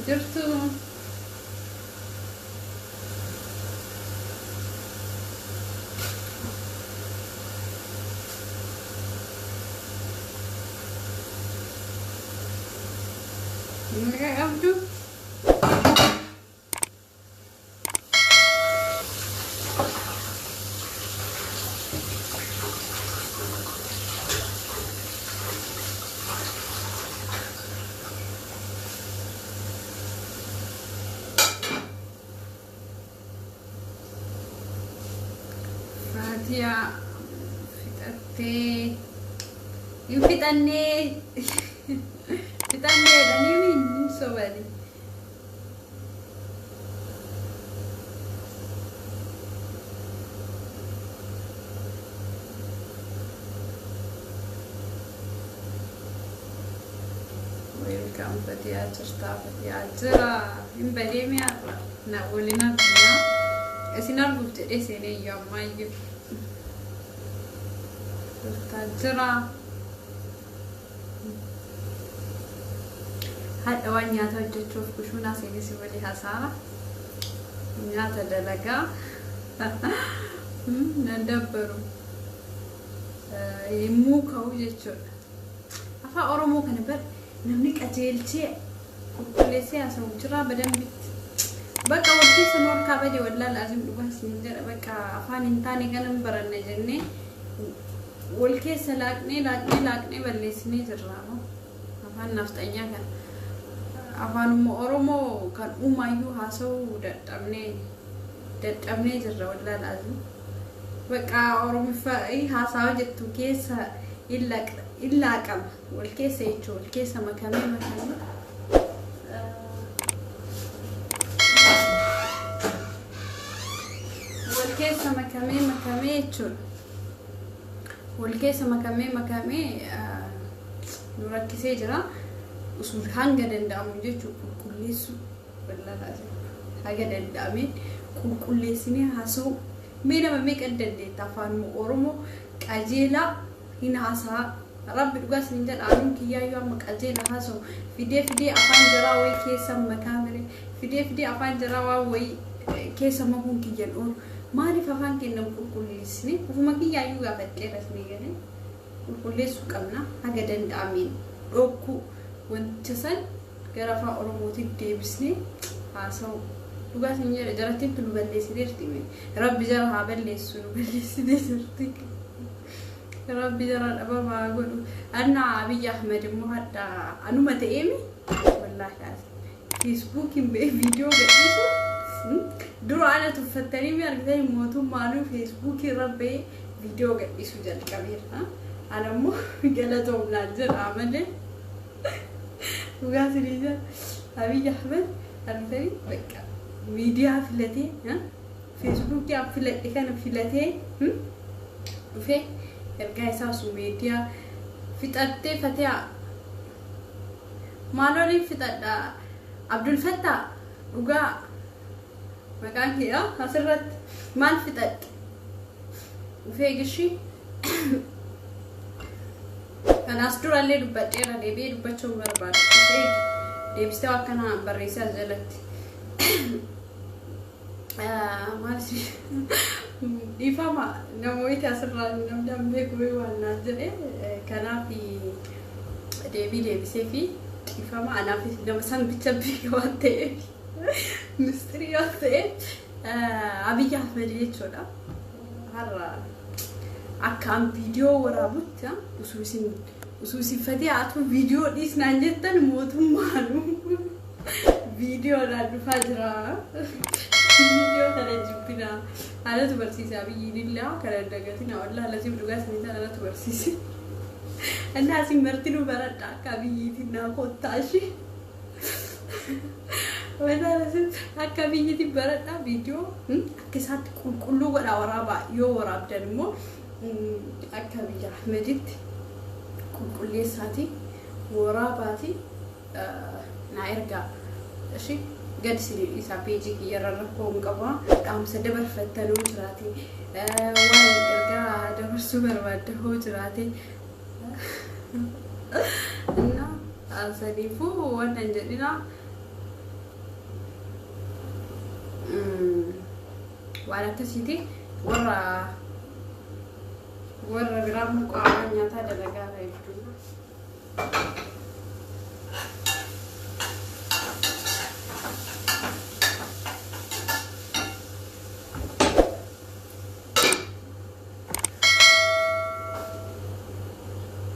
Jirtu. Nagaa qabdu. Faatiyaa fixattee hin fixannee fixannee jedhanii hin sobani. Welcome, Fatiyaa jirtaa? Fatiyaa jira. Hin badee mi'aarra na waliin arginaa. Isin arguuf jedhee seenee iyyuu ammaayyuu. Jirtaa jira. Hadha waan nyaata hojjechuuf kushuunaa seenee si walii hasaara. Nyaata dalagaa. Nan dabbaru. Yommuu ka'u jechuudha. Afaan Oromoo kana bar namni qajeelchee qulqulleessee haasa'u jira badambitti. Bakka wal keessa nu harkaa bade, wallaal azim, dhugaa isin jedha. Bakka afaan hin taane kana hin baranne jennee wal keessa laaqnee laaqnee laaqnee balleessinee jirra. Afaan nafxanyaa kana. Afaanuma Oromoo kan uumaayyuu haasa'uu dadhabnee dadhabnee jirra, wallaal azim. Bakka Oromiffaa haasa'aa jettu keessa hin laaqama. Wal keessa jechuun wal keessa makamee makamee. Wal keessa makamee makamee jechuudha. Wal keessa makamee makamee nu rakkisee jira. Osoo hanga danda'amu jechuun qulqulleessuu, wallaalaa haga danda'ameen qulqulleessinee haasa'uu. Mee nama meeqa dandeetta afaanuma Oromoo qajeelaa hin haasa'a? Rabbi dhugaa isin jedha, anuun kiyyaayyuu amma qajeela haasa'u fidee fidee afaan jaraa wayii keessa makaa mire, fidee fidee afaan jaraa waan wayii keessa makuun kiyyan oolu. Maaliif afaan keenya hin qulqulleessine? Ofuma kiyyaayyuu gaafadheera, isin galee qulqulleessuu qabna. Haga danda'ameen dhokkuu wanta san gara afaan Oromootiin deebisnee haasa'u. Dhugaa isin jedha, jarattiin nu balleessiteerti. Rabbi jara haa balleessu, nu balleessitee jirti. Rabbi jara dhabamaa haa godhu. Anna Abiyyi Ahmed immoo hadha anuma ta'eemi, wallaahi Feesbuukiin ba'ee viidiyoo gadhiisu dura ana tuffattanii mi argitanii, mootummaanuu Feesbuukii irra ba'ee viidiyoo gadhiisuu jalqabeera. Ana immoo galatoomnaan jedha malee. Dhugaa isinii jedha. Abiyyi Ahmed argitanii bakka miidiyaa filatee, Feesbuukii filadhe kana filatee dhufee ergaa isaa osoo miidiyaa fixattee. Fatiyaa maalooliin fixadha? Abdul Fattaa, dhugaa maqaan kee asirratti maal fixadhe? Dhufee gishi kanaas durallee dubbadheera, deebi'ee dubbachuu hin barbaadu. Dhufee deebistee akkana barreessee as jalatti. Maal, dhiifama, namoota asirraa namni an beeku waan naan jedhe kanaaf deebii deebisee fi dhiifama. Anaaf nama san bicha beeka waan ta'eef, mistirii waan ta'eef. Abiyyi Ahmed jechuudha. Har'a akka an viidiyoo waraabutti osoo isin fatee atu viidiyoo dhiisnaan jettan, mootummaanu viidiyoodhaan dhufaa jira. Viidiyoo kana jibbinaa. Anatu barsiise Abiyyiin illaa kana dagatina, wallaahi lasiif dhugaa isin isaan anatu barsiise. Innaa isin martinuu baradha, akka Abiyyiitiin naa kottaa ishee. Wallaahi lasiif akka Abiyyiitiin baradha, viidiyoo akka isaatti qulqulluu godhaa waraabaa. Yoo waraabdan immoo akka Abiyyi Ahmeditti qulqulleessaati waraabaati naa ergaa. Ishi gadi isin dhiisaa, peejii kiyyarra rakkoo hin qabu. Dhaamsa dabarfattan hoo jiraate, waan ergaa dabarsuu barbaadda hoo jiraate, saniifuu wanta hin jedhina. Waan akkasiiti warra warra biraa muqaa nyaataa dalagaa jechuudha.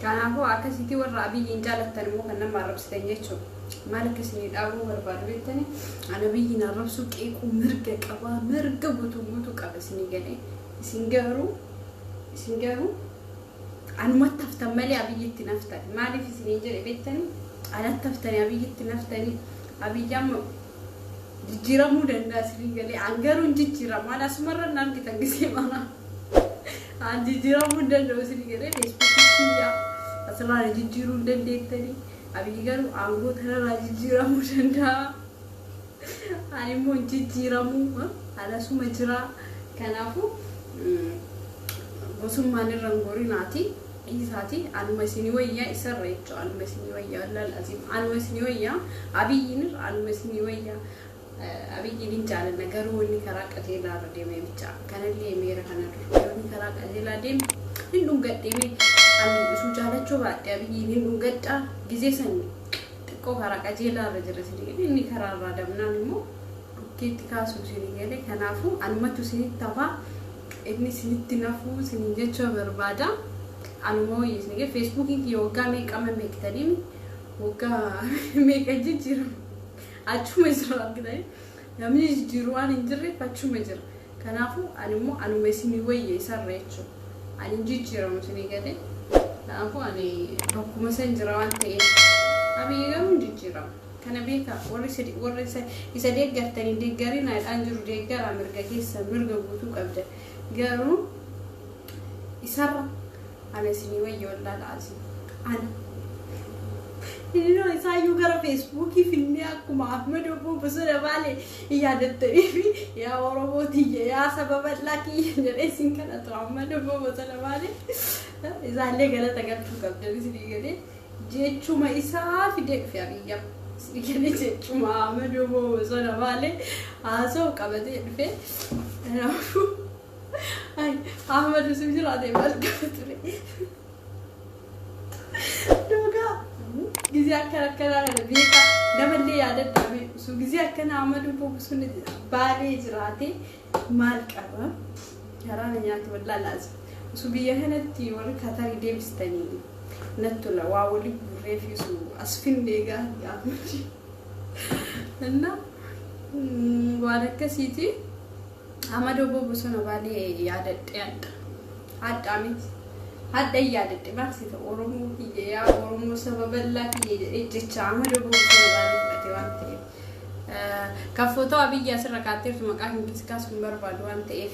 Kanaafuu akkasitti warra Abiyyiin jaalattan immoo kan nama arrabsitan jechuudha. Maal akka isinii dhaabuu barbaadu beektanii? Ani Abiyyiin arrabsuu qeequu mirga qabaa, mirga guutuu guutuu qaba isinii galee. Isin garuu anumatti haftan malee Abiyyitti naftan. Maaliif isiniin jedhe beektanii? Anatti haftanii Abiyyitti naftanii. Abiyyi amma jijjiiramuu danda'a isinii galee. An garuu hin jijjiiramu. An asumarra hin argitan gisee mana. An jijjiiramuu hin danda'u isinii galee. Feesbuukii kiyyaa asirraa jijjiiruu hin dandeettanii. Abiyyi garuu aangoo tanarraa jijjiiramuu danda'a. Ani immoo hin jijjiiramuu. An asuma jira. Kanaafuu gosummaan irra hin gorinaati. Dhiisaati. Anuma isinii wayyaa isarra jechuudha. Anuma isinii wayyaa, wallahi aziim. Anuma isinii wayyaa. Abiyyiin irra anuma isinii wayyaa. Abiyyiin hin jaalanna garuu inni karaa qajeelaa irra deemee bicha. Kanallee meera kana dura. Yoo inni karaa qajeelaa deeme hin dhungadheeme. Ani isuu jaalachuu baadhe Abiyyiin hin dhungadhaa. Gizee san xiqqoo karaa qajeelaa irra jira isinii galee. Inni karaa irraa dabnaan immoo dhukkeetti kaasuu isinii galee. Kanaafuu anumatu isinitti hafaa. Inni isinitti nafuu isiniin jechuu barbaada. Anuma wayya isinii galee. Feesbuukiin kiyya waggaa meeqama beektanii, waggaa meeqa jijjiirama. Achuma jira argitanii. Namni jijjiiru waan hin jirreef achuma jira. Kanaafuu ani immoo anuma isinii wayya isarra jechuudha. Ani hin jijjiiramu isinii galee. Kanaafuu ani bakkuma san jira waan ta'eef. Abiyyi garuu hin jijjiiramu. Kana beekaa, warri isa deeggartanii deeggarinaa jiru, deeggaraa, mirga keessa mirga guutuu qabda. Garuu isarra ana isinii wayya, wallaala asii. Ana. Inni isaayyuu gara Feesbuukii finnee akkuma Ahmed Obbo Bosona Baalee yaadattanii fi yaa Oromoo tiyya, yaa saba bal'aa kiyya jedhee isin kadhatu Ahmed Obbo Bosona Baalee isaallee galata galchuu qabdan isinii galee. Jechuma isaa fidee dhufe Abiyya isinii galee, jechuma Ahmed Obbo Bosona Baalee haasa'u qabatee dhufe. Kanaafuu Ahmed osoo jiraate maal qaba ture? Dhugaa gizee akkana akkanaa kana beekaa namallee yaadadhaa. Osoo gizee akkana Ahmad Bosona Baalee jiraate maal qaba? Karaa na nyaate, wallaahi laazim. Osoo biyya kanatti warri Katarii deebistanii natti tola, waa walii gurree fi osoo as finnee gaarii Ahmad. Inna waan akkasiiti. Ahmad Obbo Bosona Baalee yaadadhe adda. Hadhaa miti. Hadha yaadadhe maal Oromoo kiyya, yaa Oromoo saba bal'aa kiyya jedhee jecha Ahmad Obbo Bosona Baalee fudhate waan ta'eef. Kan footoo Abiyyi asirra kaatteertu maqaa kan keessa kaasuu hin barbaadu waan ta'eef,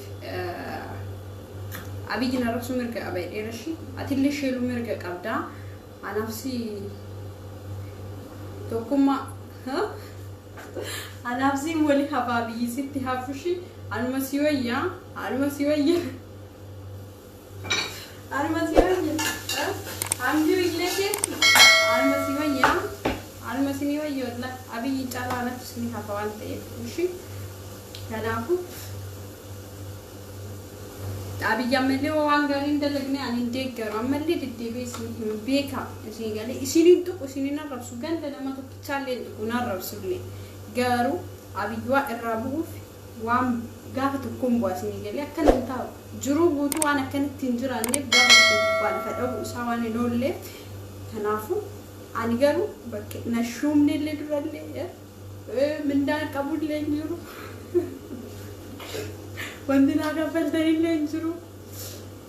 Abiyyi na arrabsuu mirga qaba jedheera ishii. Atillee sheeluu mirga qabdaa. Anaafsi tokkummaa. Anaafsi wali hafaa, biyyi sitti hafushi. Anuma si wayyaa. Anuma si wayyaa. Anuma si wayya. Hamdi illee keetti. Anuma si wayyaa. Anuma si wayya, wallah. Abiyyi caalaa anatti si hafa waan ta'eef. Ishi. Kanaafuu Abiyyi ammallee waan gaarii hin dalagne ani hin deeggaru. Ammallee deddeebi'ee isin hin beeka. Isin galee isiniin tuqu, isiniin arrabsu, ganda nama tokkichaallee hin tuqu, hin arrabsullee. Garuu Abiyyi waa irraa bu'uuf waan gaafa tokkoon bu'a isinii galee, akkana hin taa'u. Jiruu guutuu waan akkanatti hin jiraanneef gaafa tokko gubbaa lafa dha'uu isaa waan hin oolleef. Kanaafuu ani garuu bakka na shuumnellee durallee mindaan qabullee hin jiru. Wanti naa kaffaltanillee hin jiru.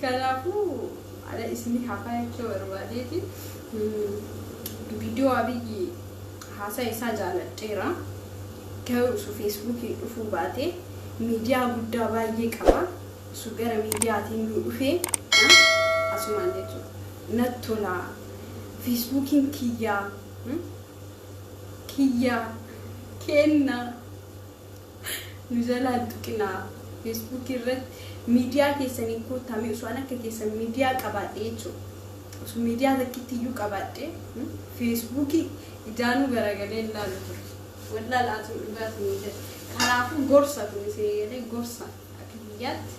Kanaafuu ala isinii hafaa jechuu barbaadeeti. Viidiyoo Abiyyi haasaa isaa jaaladheera. Garuu osoo Feesbuukii dhufuu baate miidiyaa guddaa baay'ee qaba. Osoo gara miidiyaatiin nu dhufee asumaan jechuudha. Natti tola. Feesbuukiin kiyyaa kiyyaa kenna nu jalaan tuqinaa. Feesbuukii irratti miidiyaa keessaniin koottamee, osoo an akka keessan miidiyaa qabaadhe jechuudha. Osoo miidiyaa takkitti iyyuu qabaadhe, Feesbuukii ijaanuu garagalee ilaalu ture. Wallaahi laatu dhugaa isin jedha. Kanaafuu gorsa kun isin jedhee gorsa akka biyyaatti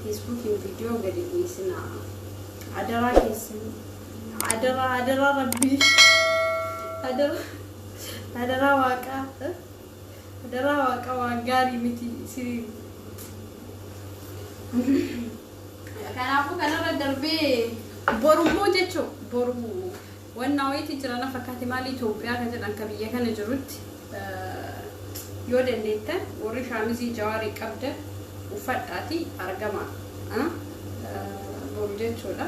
Feesbuukiin viidiyoo gadi dhiisinaa. Adaraa keessan, adaraa, adaraa rabbii, adaraa, adaraa waaqaa, adaraa waaqaa, waan gaarii miti isin. Kanaafuu kanarra darbee borummoo jechuun boru wannaa wayiitii jira na fakkaate, maali, Itoophiyaa kan jedhan kan biyya kana jirutti yoo dandeettan warri shaamizii Jawaarii qabdan uffadhaati argama boru jechuudha.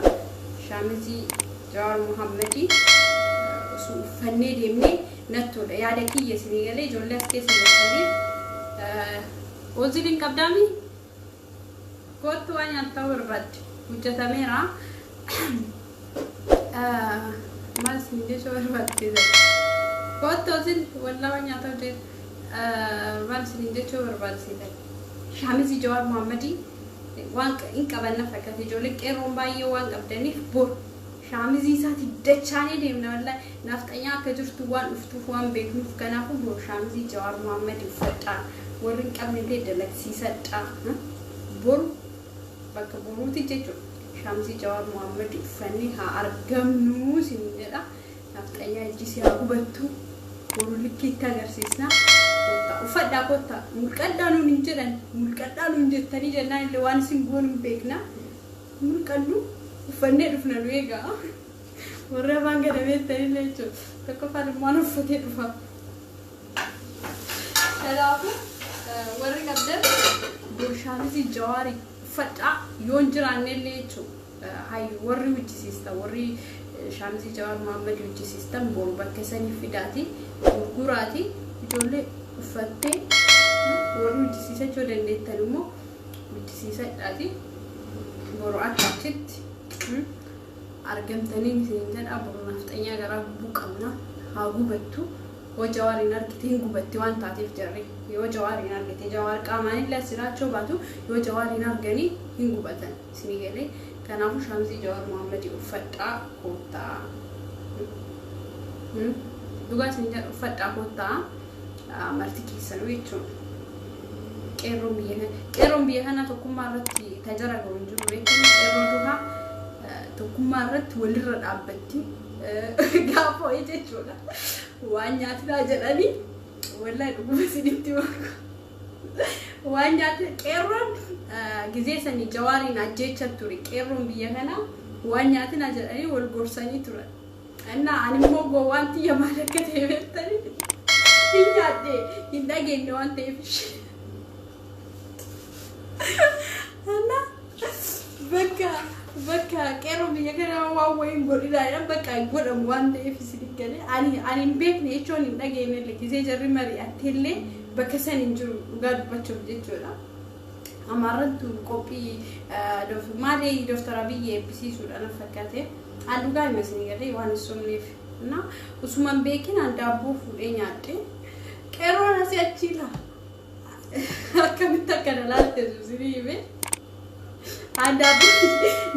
Shaamizii Jawaar Muhammadii osoo uffannee deemnee nattoodha. Yaada kiyya isinii galee, ijoollee as keessa jirtaniif Ooziliin qabdaami? Kootu, waan nyaataa barbaadde hojjetameera. Maal isin jechuu barbaadde? Kootu Oozil, wallaa waan nyaataa hojjeta. Maal isin jechuu barbaadde? Shaamizii Jawaar Muhammadii waan hin qabanna fakkaate, ijoollee qeerroon baay'ee waan qabdaniif bor shaamizii isaati dachaanee deemna. Wallaahi nafxanyaa akka jirtu waan dhuftuuf waan beeknuuf, kanaafuu bor shaamizii Jawaar Muhammadii uffadhaa, warri hin qabne illee dalagsiisadhaa. Boru bakka boruuti jechuudha. Shaamizii Jawaar Muhammadii uffannee haa argamnu isin jedha. Nafxanyaa ijji si haa gubattu, boru likkiitti agarsiisna. Kottaa uffadhaa, kottaa mulqadhaa nuun hin jedhan, mulqadhaa nuun jettanii jennaan illee waan isin goonu hin beekna. Mulqannu, uffannee dhufna, nu eegaa. Warri afaan gada beektanillee jechuudha. Tokkoffaan immoo waan uffatee dhufa. Kanaafuu warri qabdan bor shaamizii Jawaarii uffadhaa, yoo hin jiraanne illee jechuudha. Hayyu warri hojjisiistan, warri shaamizii Jawaar Muhammad hojjisiistan, boru bakka sanii fidaati gurguraati, ijoollee uffattee, warri hojjisiisachuu dandeettan immoo hojjisiisadhaati boru akka achitti argamtanii isin jedha. Boru nafxanyaa garaa gubuu qabna, haa gubattu. Yoo Jawaariin argite hin gubatti waan taateef, jarri yoo Jawaariin argite, Jawaar qaamaan illee as jiraachuu baatu, yoo Jawaariin arganii hin gubatan isinii galee. Kanaafuu shaamizii Jawaar Muhammadii uffadhaa koottaa. Dhugaa isin jedha, uffadhaa koottaa marti keessanuu jechuudha. Qeerroon biyya kana tokkummaa irratti tajara gahu hin jiru, beekamu. Qeerroo duraa tokkummaa irratti walirra dhaabbatti gaafa wayii jechuudha. Waan nyaatinaa jedhanii, wallahi dhuguma isinitti maku. Waan nyaata qeerroon gizee sanii Jawaariin ajjeecha ture, qeerroon biyya kanaa waan nyaatinaa jedhanii wal gorsanii turan. Innaa ani immoo gowwaan tiyya maal akka ta'e beektanii, hin nyaadhe, hin dhageenye waan ta'eef ishee. Innaa bakka qeerroo biyya kanaa waan wayiin godhinaa jedhan, bakka hin godhamu waan ta'eef isin galee, ani hin beekne jechuun hin dhageenye illee, gizee jarri mari'atte illee bakka san hin jiru, dhugaa dubbachuuf jechuudha. Amaarrattu qophii maali Dooktar Abiyyi eebbisiisuudha na fakkaate. An dhugaa hima isin galee, waan hin somneef. Na usuma hin beekin an daabboo fuudhee nyaadhe. Qeerroon asii achi laa. Akkamitti akka na laatte isinii hime. An daabboo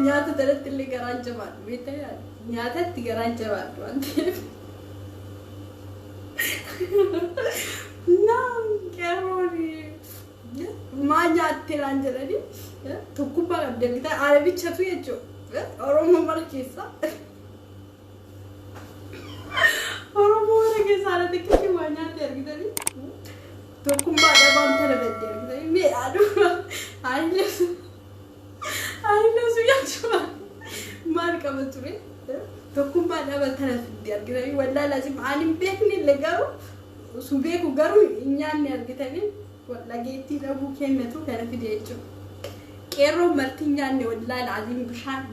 nyaata tanatti illee garaan jabaadhu, beektaa, nyaatatti garaan jabaadhu waan ta'eef. Naan qeerroon maa nyaatte naan jedhanii, tokkummaa qabdi argitaa, arabichatu jechuudha. Oromoo mara keessa. Oromoo mara keessa haala xiqqeetti waa nyaatte argitanii. Tokkummaa dhabaan tana badde argitanii, mee aduu anillee su nyaachuu maal qaba ture? Tokkummaa dhaba tana fidde argitanii, wallaahi lazim ani hin beekne illee, garuu su beeku garuu hin nyaanne argitanii, dhageettii dhabuu kennatu kana fide jechuudha. Qeerroon marti hin nyaanne, wallaahi laazim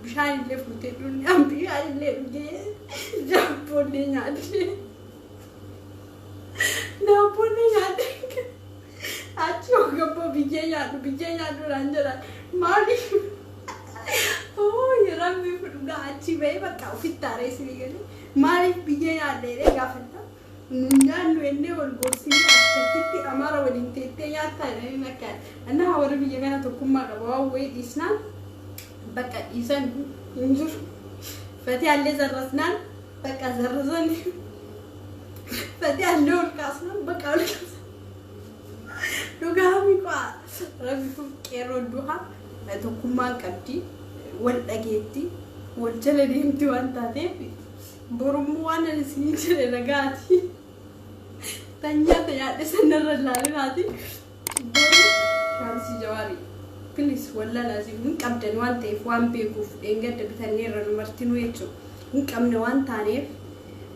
bishaan illee fuutee dhugne, an bishaan illee dhugee daabboollee nyaadhe. Daabboollee nyaadhe. Achi gabboo biyyee nyaadhu, biyyee nyaadhu naan jedhan, maaliif? Oo, rabbi dhugaa achi bahee bakka ofitti haaree isinii galee, maaliif biyyee nyaadha jedhee gaafadha. Nu nyaannu ennee wal gorsinee akkasitti Amaara waliin teettee nyaattaa jedhanii akka annaa warri biyya kana tokkummaa qaba, waan wayii dhiisnaan bakka dhiisan hin jiru. Fatiyaallee zarrasnaan bakka zarrasan. Fatiyaan ol kaasnaan bakka ol kaasa. Dhugaami qaa rabbi kun qeerroo duha tokkummaan qabdi, wal dhageetti, wal jala deemti waan taateef borummoo waan ani isinii jedhe nagaati. Tan nyaata nyaadhe sanarra ilaalinaati. Boru shaamsii jawaarii. Please, wallaalaa hin qabdan waan ta'eef, waan beekuuf dheengadda bitanneerra nu martinuu jechuudha. Hin qabne waan taaneef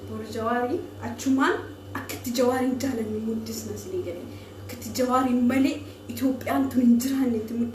boru jawaarii achumaan akkatti jawaariin jaalannu muddisna isinii galee. Akkatti jawaariin malee Itoophiyaan tun hin jiraanne itti.